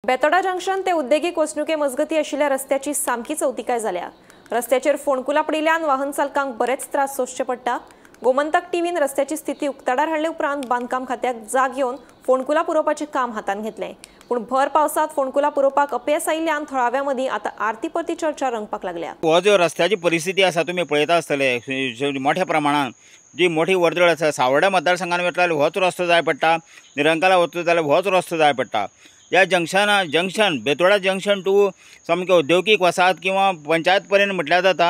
Betora junction ते उद्देगीक वसणुके मजगती आशिल्ल्या रस्त्याची सामकी चवतिकाय जाल्या। रस्त्याचेर फोंडकुलां पडिल्ल्यान वाहन चालकांक बरेच त्रास सोंसचे पडटा। गोमंतक टीव्हीन रस्त्याची स्थिती उक्ताडार हाडले उपरांत बांदकाम खात्याक जाग येवन फोंडकुलां पुरोवपाचें काम हातांत घेतलें। पूण भर पावसांत फोंडकुलां पुरोवपाक अपेस आयिल्ल्यान थळाव्या मदीं आतां आरती परती चर्चा रंगपाक लागल्या। हो जो रस्त्याची परिस्थिती आसा तुमी पळयता आसतले, मोठ्या प्रमाणान जी मोठी वर्दळ आसा सावर्ड्या मतदारसंघान वतलो जाल्यार होच रस्तो जाय पडटा, निरंकाला वतलो जाल्यार होच रस्तो जाय पडटा। ह्या जंक्शना जंक्शन बेतोडा जंक्शन टू सामकें औद्योगीक वसाहत किंवा पंचायत पर्यंत म्हटल्यार जाता।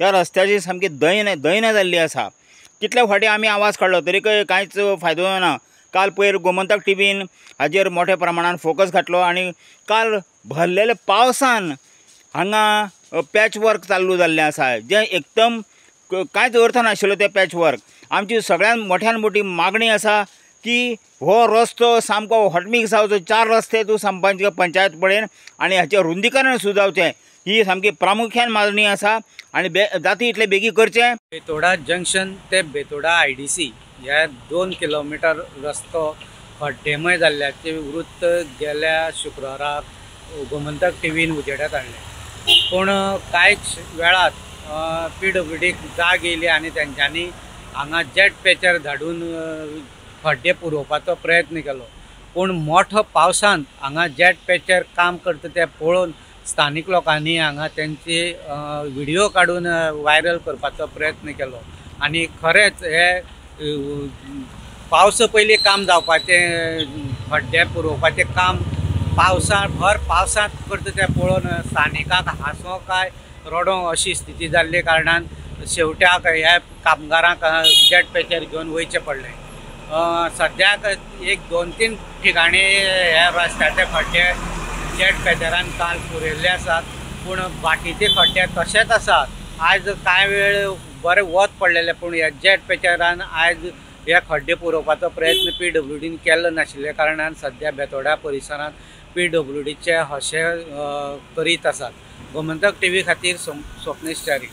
ह्या रस्त्याची सामकी दैना जाल्ली आसा। कितल्या फावटी आमी आवाज काडलो तरी कांयच फायदो ना। काल पयर गोमंतक टीव्हीन हाजेर मोठ्या प्रमाणान फोकस घातलो आनी काल भरलेल्या पावसान हांगा पॅच वर्क चालू जाल्लें आसा, जें एकदम कांयच अर्थ नाशिल्लो तें पॅच वर्क। आमची सगळ्यान मोठ्यान मोठी मागणी आसा की हो रस्तो सामको हॉटमिक्स जावचो, 4 रस्ते तूं सामको पंचायत पडेन आनी हाचें रुंदीकरण सुद्दां जावचें, ही सामकी प्रामुख्यान मागणी आसा आनी जाता इतले बेगीन करचें। बेतोडा जंक्शन ते बेतोडा IDC ह्या 2 किलोमिटर रस्तो खड्डेमय जाल्ल्याचें वृत्त गेल्या शुक्राराक गोमंतक टीव्हीन उजेडात हाडलें। पूण कांयच वेळात PWDक जाग येयली आनी तेंच्यांनी हांगा जेट पॅचर धाडून खड्डे पुरोवपाचो प्रयत्न केलो। पूण मोठो पावसान हांगा जेट पॅचर काम करता तें पळोवन स्थानीक लोकांनी हांगा तेंची व्हिडियो काडून व्हायरल करपाचो प्रयत्न केलो आनी खरेंच हे पावसा पयलीं काम जावपाचें, खड्डे पुरोवपाचें काम पावसा भर पावसांत करता तें पळोवन स्थानिकांक हांसो काय रडो अशी स्थिती जाल्ले कारणान शेवट्याक ह्या कामगारांक जेट पॅचर घेवन वयचें पडलें। सद्याक 1 2 3 ठिकाणी ह्या रस्त्याचे खड्डे जेट पॅचरान काल पुरयल्ले आसात, पूण बाकीचे खड्डे तशेच आसात। आयज कांय वेळ बरें वत पडलेलें, पूण ह्या जेट पॅचरान आयज हे खड्डे पुरोवपाचो प्रयत्न PWDन केल्लो नाशिल्ल्या कारणान सद्या बेतोडा परिसरांत PWDचे हशे करीत आसात। गोमंतक टीव्ही खातीर स्वप्नेश च्यारी।